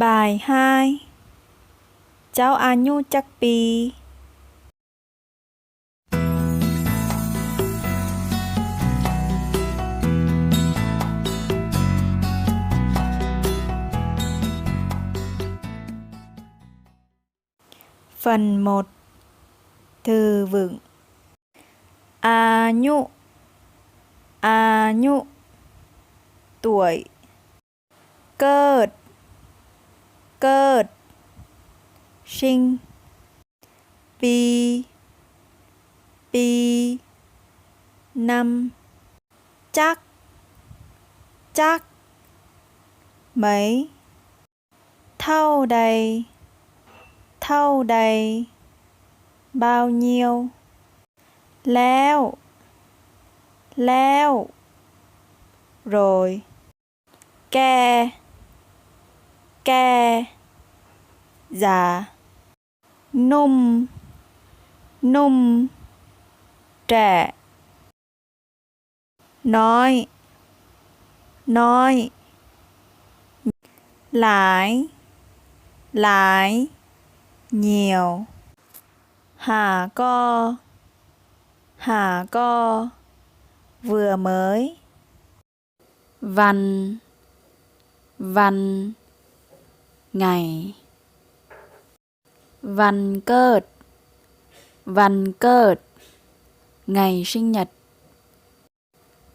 ບາຍຮາຍ. ເຈົ້າອາຍຸຈັກປີ? ຝັນໝົດ ຖືວຶງ. ອາຍຸ ອາຍຸ tuổi. ເກີດ ເກີດ sinh. ປີ ປີ năm. ຈັກ ຈັກ mấy. ເທົ່າໃດ ເທົ່າໃດ bao nhiêu. ແລ້ວ ແລ້ວ rồi. ແກ່ ແກ່ già. ໜຸ່ມ ໜຸ່ມ trẻ. ນ້ອຍ ນ້ອຍ ຫຼາຍ ຫຼາຍ nhiều. ຫາກໍ ຫາກໍ vừa mới. ວັນ ວັນ ngày. ວັນເກີດ ວັນເກີດ ngày sinh nhật.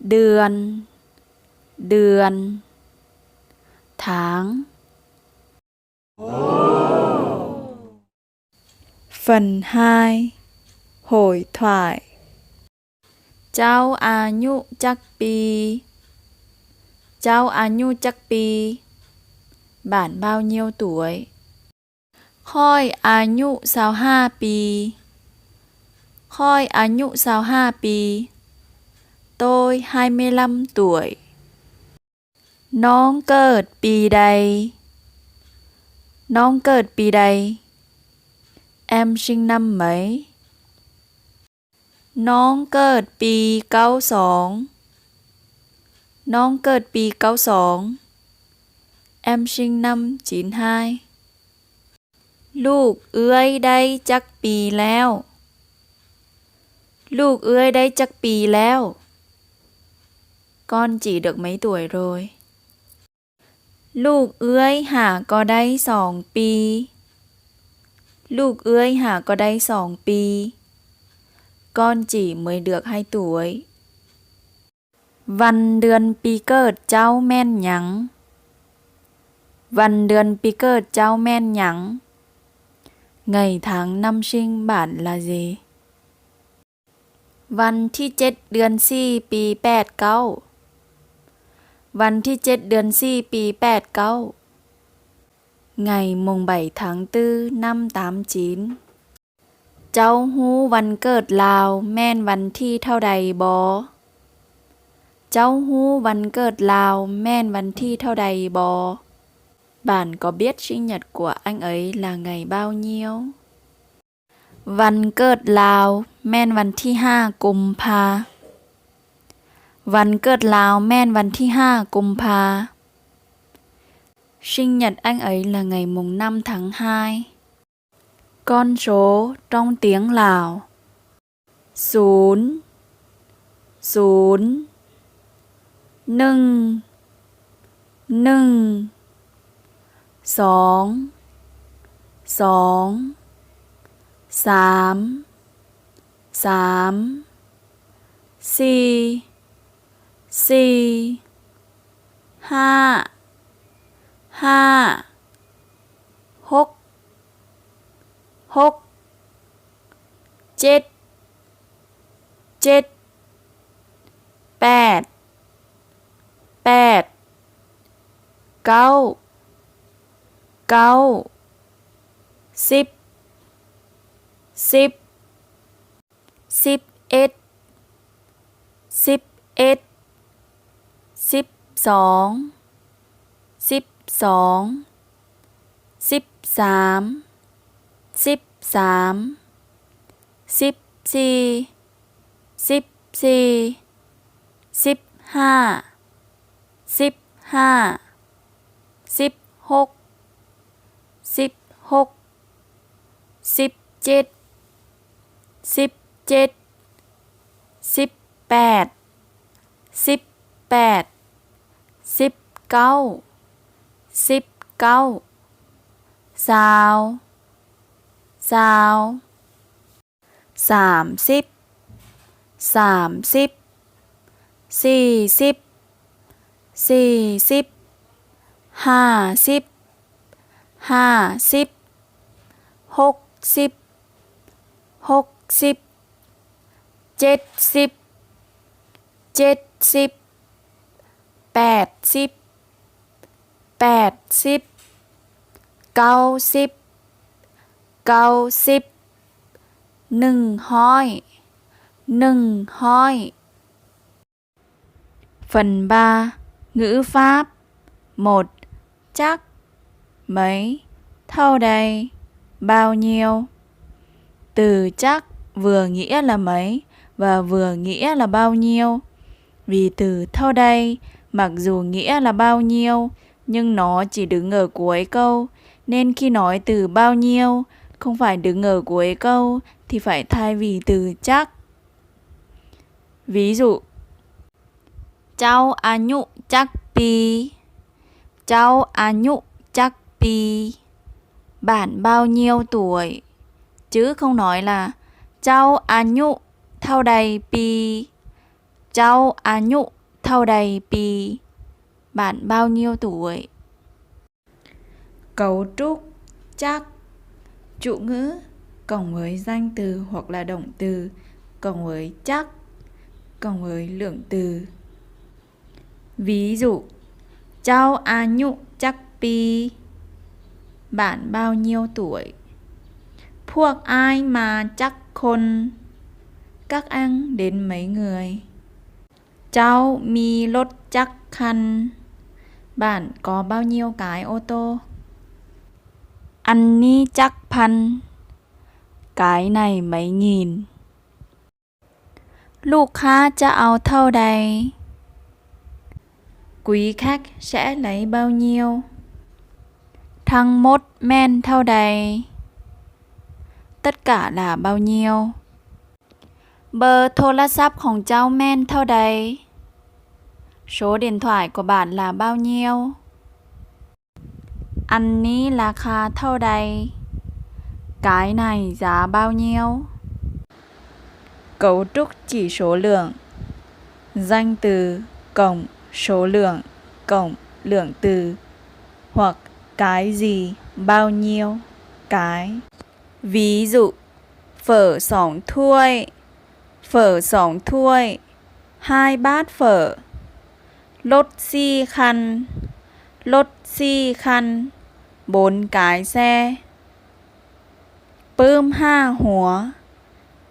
ເດືອນ ເດືອນ tháng. ຝັນຮ້າຍ hội thoại. ເຈົ້າອາຍຸຈັກປີ? ເຈົ້າອາຍຸຈັກປີ? Bạn bao nhiêu tuổi? ຂ້ອຍອາຍຸຊາວຫ້າປີ. ຂ້ອຍອາຍຸຊາວຫ້າປີ. Tôi hai mươi lăm tuổi. ນ້ອງເກີດປີໃດ? ນ້ອງເກີດປີໃດ? Em sinh năm mấy? ນ້ອງເກີດປີເກົ້າສອງ. ນ້ອງເກີດປີເກົ້າສອງ. Em sinh năm chín hai. ລູກເອື້ອຍໄດ້ຈັກປີແລ້ວ? ລູກເອື້ອຍໄດ້ຈັກປີແລ້ວ? Con chị được mấy tuổi rồi? ລູກເອື້ອຍຫາກໍໄດ້ສອງປີ. ລູກເອື້ອຍຫາກໍໄດ້ສອງປີ. Con chị mới được hai tuổi. ວັນເດືອນປີເກີດເຈົ້າແມ່ນຫຍັງ? ວັນເດືອນປີເກີດເຈົ້າແມ່ນຫຍັງ? Ngày tháng năm sinh bạn là gì? ວັນທີເຈັດ ເດືອນສີ່ ປີແປດເກົ້າ. ວັນທີເຈັດ ເດືອນສີ່ ປີແປດເກົ້າ. Ngày mùng bảy tháng tư năm tám chín. ເຈົ້າຮູ້ວັນເກີດລາວແມ່ນວັນທີເທົ່າໃດບໍ່? ເຈົ້າຮູ້ວັນເກີດລາວແມ່ນວັນທີເທົ່າໃດບໍ່? Bạn có biết sinh nhật của anh ấy là ngày bao nhiêu? ວັນເກີດລາວແມ່ນວັນທີຫ້າ ກຸມພາ. ວັນເກີດລາວແມ່ນວັນທີຫ້າ ກຸມພາ. Sinh nhật anh ấy là ngày mùng năm tháng hai. Con số trong tiếng Lào. ສູນ ສູນ ໜຶ່ງ ໜຶ່ງ ສອງ ສອງ ສາມ ສາມ ສີ່ ສີ່ ຫ້າ ຫ້າ ຫົກ ຫົກ ເຈັດ ເຈັດ ແປດ ແປດ ເກົ້າ ເກົ້າ ສິບ ສິບ ສິບເອັດ ສິບເອັດ ສິບສອງ ສິບສອງ ສິບສາມ ສິບສາມ ສິບສີ່ ສິບສີ່ ສິບຫ້າ ສິບຫ້າ ສິບຫົກ ສິບຫົກ ສິບເຈັດ ສິບເຈັດ ສິບແປດ ສິບແປດ ສິບເກົ້າ ສິບເກົ້າ ຊາວ ຊາວ ສາມສິບ ສາມສິບ ສີ່ສິບ ສີ່ສິບ ຫ້າສິບ ຫ້າສິບ ຫົກສິບ ຫົກສິບ ເຈັດສິບ ເຈັດສິບ ແປດສິບ ແປດສິບ ເກົ້າສິບ ເກົ້າສິບ ໜຶ່ງຮ້ອຍ ໜຶ່ງຮ້ອຍ. Phần ba, ngữ pháp. Một, chắc, mấy, thâu đài, bao nhiêu. Từ chắc vừa nghĩa là mấy và vừa nghĩa là bao nhiêu. Vì từ thâu đài, mặc dù nghĩa là bao nhiêu, nhưng nó chỉ đứng ở cuối câu, nên khi nói từ bao nhiêu không phải đứng ở cuối câu thì phải thay vì từ chắc. Ví dụ, ເຈົ້າອາຍຸຈັກປີ? ເຈົ້າອາຍຸຈັກປີ? Bạn bao nhiêu tuổi? Chứ không nói là ເຈົ້າອາຍຸເທົ່າໃດປີ? ເຈົ້າອາຍຸເທົ່າໃດປີ? Bạn bao nhiêu tuổi? Cấu trúc chắc, chủ ngữ cộng với danh từ hoặc là động từ cộng với chắc cộng với lượng từ. Ví dụ, ເຈົ້າອາຍຸຈັກປີ? Bạn bao nhiêu tuổi? ພວກອ້າຍມາຈັກຄົນ? Các anh đến mấy người? ເຈົ້າມີລົດຈັກຄັນ? Bạn có bao nhiêu cái ô tô? ອັນນີ້ຈັກພັນ? Cái này mấy nghìn. ລູກຄ້າຈະເອົາເທົ່າໃດ? Quý khách sẽ lấy bao nhiêu? ທັງໝົດແມ່ນເທົ່າໃດ? Tất cả là bao nhiêu? ເບີໂທລະສັບຂອງເຈົ້າແມ່ນເທົ່າໃດ? Số điện thoại của bạn là bao nhiêu? ອັນນີ້ລາຄາເທົ່າໃດ? Cái này giá bao nhiêu? Cấu trúc chỉ số lượng. Danh từ cộng số lượng cộng lượng từ hoặc cái gì bao nhiêu cái. Ví dụ, phở song thuôi, phở song thuôi, hai bát phở. ລົດສີ່ຄັນ, ລົດສີ່ຄັນ, bốn cái xe. ປຶ້ມຫ້າຫົວ,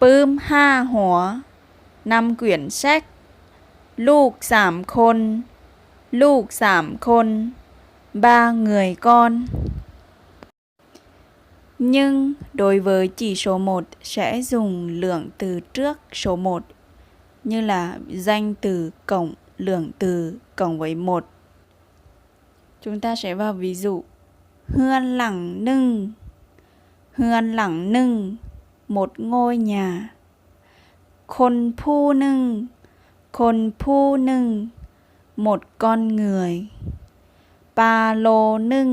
ປຶ້ມຫ້າຫົວ, năm quyển sách. ລູກສາມຄົນ, ລູກສາມຄົນ, ba người con. Nhưng đối với chỉ số một sẽ dùng lượng từ trước số một, như là danh từ cộng lượng từ cộng với một. Chúng ta sẽ vào ví dụ. ເຮືອນຫຼັງໜຶ່ງ, ເຮືອນຫຼັງໜຶ່ງ, một ngôi nhà. ຄົນຜູ້ໜຶ່ງ, ຄົນຜູ້ໜຶ່ງ, một con người. ປາໂລໜຶ່ງ,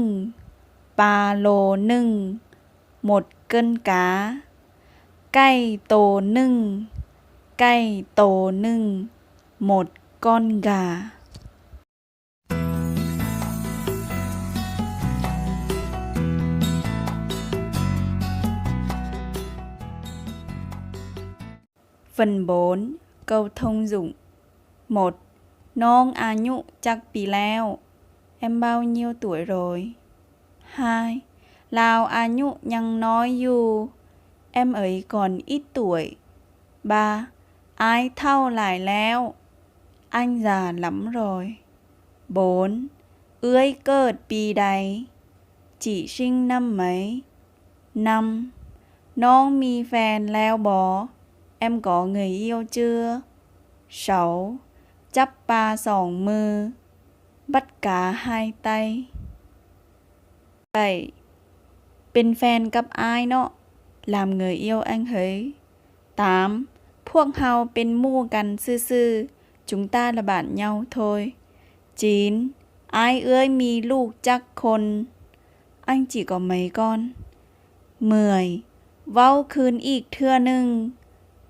ປາໂລໜຶ່ງ, một con cá. ໄກ່ໂຕໜຶ່ງ, ໄກ່ໂຕໜຶ່ງ, một con gà. Phần bốn, câu thông dụng. Một, ນ້ອງອາຍຸຈັກປີແລ້ວ? Em bao nhiêu tuổi rồi? Hai, ລາວອາຍຸຍັງນ້ອຍຢູ່. Em ấy còn ít tuổi. Ba, ອ້າຍເຖົ້າຫຼາຍແລ້ວ. Anh già lắm rồi. Bốn, ເອື້ອຍເກີດປີໃດ? Chị sinh năm mấy? Năm, ນ້ອງມີແຟນແລ້ວບໍ? Em có người yêu chưa? Sáu, ຈັບປາສອງມື. Bắt cá hai tay. Bảy, ເປັນແຟນກັບອ້າຍເນາະ. Làm người yêu anh hỉ. Tám. ພວກເຮົາເປັນໝູ່ກັນຊື່ໆ. Chúng ta là bạn nhau thôi. Chín. ອ້າຍເອື້ອຍມີລູກຈັກຄົນ? Anh chỉ có mấy con? Mười. ເວົ້າຄືນອີກເທື່ອໜຶ່ງ.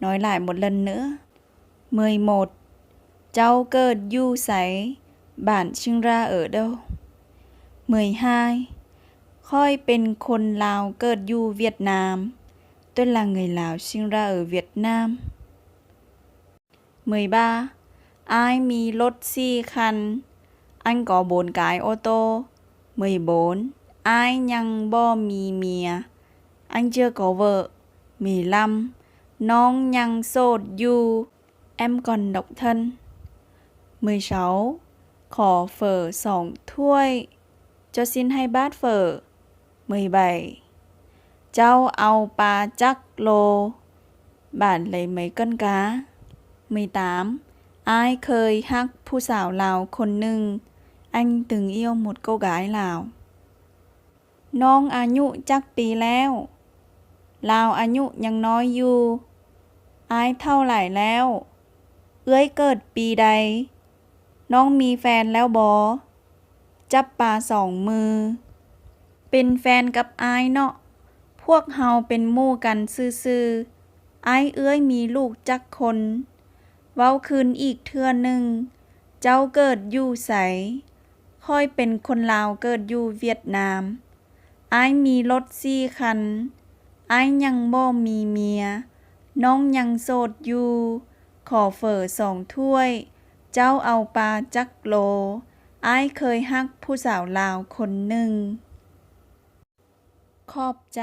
Nói lại một lần nữa. Mười một. ເຈົ້າເກີດຢູ່ໃສ? Bạn sinh ra ở đâu? Mười hai. ຂ້ອຍເປັນຄົນລາວເກີດຢູ່ຫວຽດນາມ. Tôi là người Lào sinh ra ở Việt Nam. Mười ba. ອ້າຍມີລົດສີ່ຄັນ. Anh có bốn cái ô tô. Mười bốn. ອ້າຍຍັງບໍ່ມີເມຍ. Anh chưa có vợ. Mười lăm. ນ້ອງຍັງໂສດຢູ່. Em còn độc thân. Mười sáu. ຂໍເຝີສອງຖ້ວຍ. Cho xin hai bát phở. Mười bảy. ເຈົ້າເອົາປາຈັກໂລ? Bạn lấy mấy cân cá? Mười tám. ອ້າຍເຄີຍຮັກຜູ້ສາວລາວຄົນໜຶ່ງ. Anh từng yêu một cô gái Lào. ນ້ອງອາຍຸຈັກປີແລ້ວ? ລາວອາຍຸຍັງນ້ອຍຢູ່. ອ້າຍເທົ່າໃດແລ້ວ? ເອື້ອຍເກີດປີໃດ? ນ້ອງມີແຟນແລ້ວບໍ່? ຈັບປາສອງມື. ເປັນແຟນກັບອ້າຍເນາະ. ພວກເຮົາເປັນໝູ່ກັນຊື່ໆ. ອ້າຍເອື້ອຍມີລູກຈັກຄົນ? ເວົ້າຄືນອີກເທື່ອໜຶ່ງ. ເຈົ້າເກີດຢູ່ໃສ? ຂ້ອຍເປັນຄົນລາວເກີດຢູ່ຫວຽດນາມ. ອ້າຍມີລົດສີ່ຄັນ. ອ້າຍຍັງບໍ່ມີເມຍ. ນ້ອງຍັງໂສດຢູ່. ຂໍເຝີສອງຖ້ວຍ. ເຈົ້າເອົາປາຈັກໂລ? ອ້າຍເຄີຍຮັກຜູ້ສາວລາວຄົນໜຶ່ງ. ຂອບໃຈ.